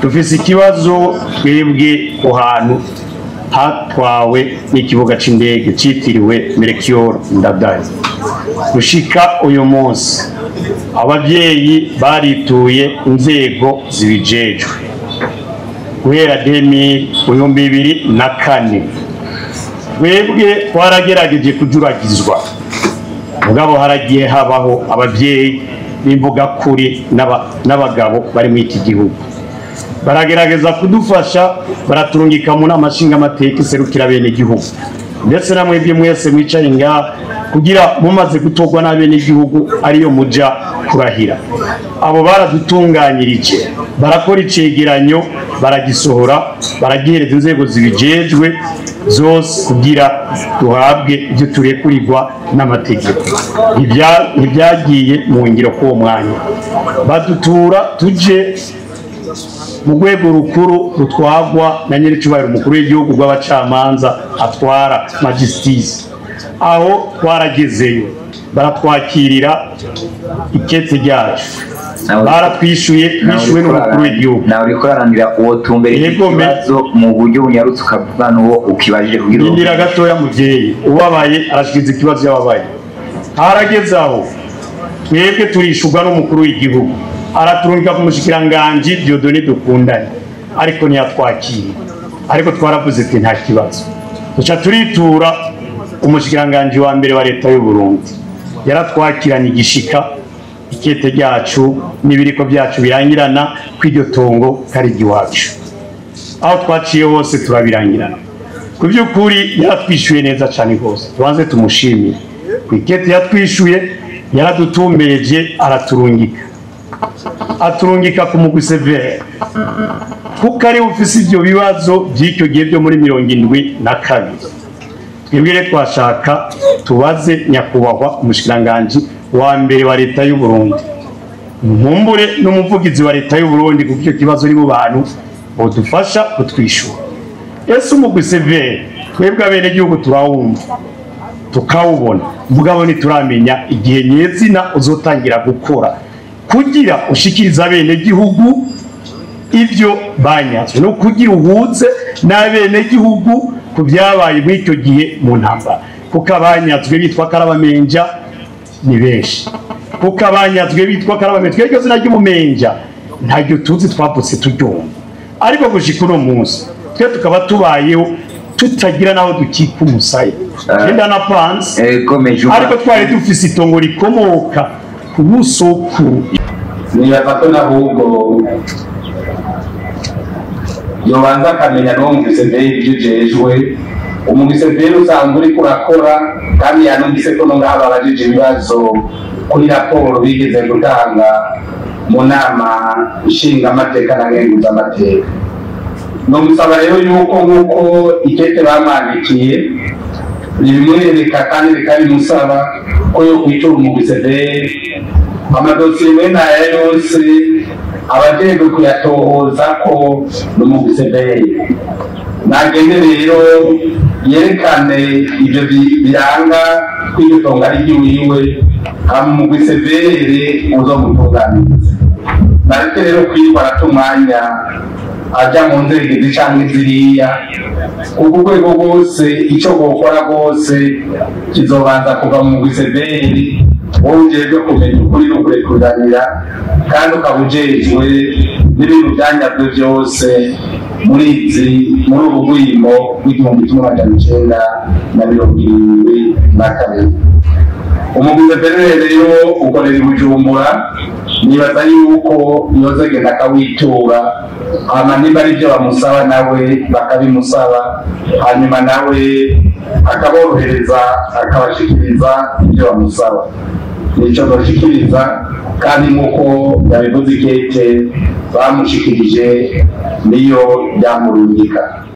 Dufise ikibazo twebwe ku hantu hatwawe n'ikibuga c'indege citiriwe Melchior Ndadaye. Gushika uyu munsi abavyeyi barituye inzego zibijejwe guhera 2004. Twebwe twaragerageje kujuragizwa, mugabo haragiye habaho abavyeyi b'imbugakuri n'abagabo bari muri iki gihugu baragerageza kudufasha, baraturungika mu nama nshingamateka iserukira bene igihugu, ndetse na mwebwe mwese mwicaye ngaha kugira mumaze gutorwa n'abene igihugu ariyo muja kurahira. Abo baradutunganyirije, barakora icegeranyo, baragisohora, baragihereza inzego zibijejwe zose kugira duhabwe ibyo turekurirwa n'amategeko. Ntibyagiye mu ngiro k'uwo mwanya, badutura tuje mu rwego rukuru rutwagwa na nyir'icyubahiro umukuru w'igihugu rw'abacamanza atwara magistice. Aho twaragezeyo baratwakirira ikete ryacu, baratwishuye, twishuwe n'umukuru w'igihugu. Nawe uriko urarangira uwo tumbere ikibazo mu buryo bunyarutse ukavuga n'uwo ukibajije kugira ngo Indira gatoya muvyeyi, ubabaye arashikiriza ikibazo yababaye. Harageze aho twebwe turishurwa n'umukuru w'igihugu, araturungika ku mushikiranganji Dieudonné Dukundane, ariko ntiyatwakira. Ariko twaravuze ati nta kibazo, duca turitura umushikiranganji wa mbere wa leta y'u Burundi, yaratwakiranye igishika, ikete ryacu n'ibiriko byacu birangirana kw'iryo tongo kari iwacu. Aho twaciye hose turabirangirana. Ku by'ukuri yaratwishyuye neza cyane rwose, tubanze tumushimire ku ikete yatwishyuye, yaradutumbereje, araturungika, aturungika ku mugwi severe, kuko ari ufise ivyo bibazo by'icyo gihe byo muri 72. Twebwe rero twashaka tubaze nyakubahwa umushikiranganji wa mbere wa leta y'u Burundi, nkumbure n'umuvugizi wa leta y'u Burundi, kuko icyo kibazo ari mu bantu bodufasha kutwishura. Ese umugwi severe twebwe abenegihugu turawumva tukawubona, mugabo ntituramenya igihe nyezina uzotangira gukora kugira ushikirize abenegihugu ivyo banyazwe no kugira uhuze n'abenegihugu ku byabaye muri icyo gihe mu ntambara, kuko abanyazwe bitwa karabamenja ni benshi, kuko abanyazwe bitwa karabamenja twebwe izina ry'umumenja ntaryo tuzi, twavutse turyumva, ariko gushika uno munsi twe tukaba tubayeho tutagira naho dukika umusaya. Genda na panse, ariko twari dufise itongo rikomoka ku busokuru. Nibaza ko nahubwo yobanza akamenya n'uwo mugwi ibyo ujejwe. Umugwi usanzwe uriko urakora, kandi yanumvise ko no ngaha babajije ibibazo kuri raporo bigeze gutanga mu nama nshingamateka na nkenguzamateka. Nomusaba rero yuko nk'uko ikete bamwandikiye ribimwereka kandi rikabimusaba ko yo kwitura umugwi amadosiye mwene aya yose abajejwe kuyatohoza ko n'umugwi nagende rero yerekane ivyo biranga ko iryo tongo ari iry'iwiwe, hama umugwi uzomutunganiriza. Nareke rero kwirwa arata umwanya aja mu nzego izi canke ziriya, kuko urwego rwose ico bokora rwose kizobanza kuva mu mugwi wowe ujejwe kumenya ukuri no kurekuranira, kandi ukaba ujejwe n'ibintu byanyazwe byose muri izi muri ubu bwimo bw'1972. Umugwi rero ukorera i Bujumbura, nibaza yuko yozegenda akawitura, hama nimba ari byo bamusaba nawe bakabimusaba, hanyuma nawe akaborohereza akabashikiriza ibyo bamusaba. Nico bashikiriza, kandi nk'uko yabivuze ikete bamushikirije niyo byamurungika.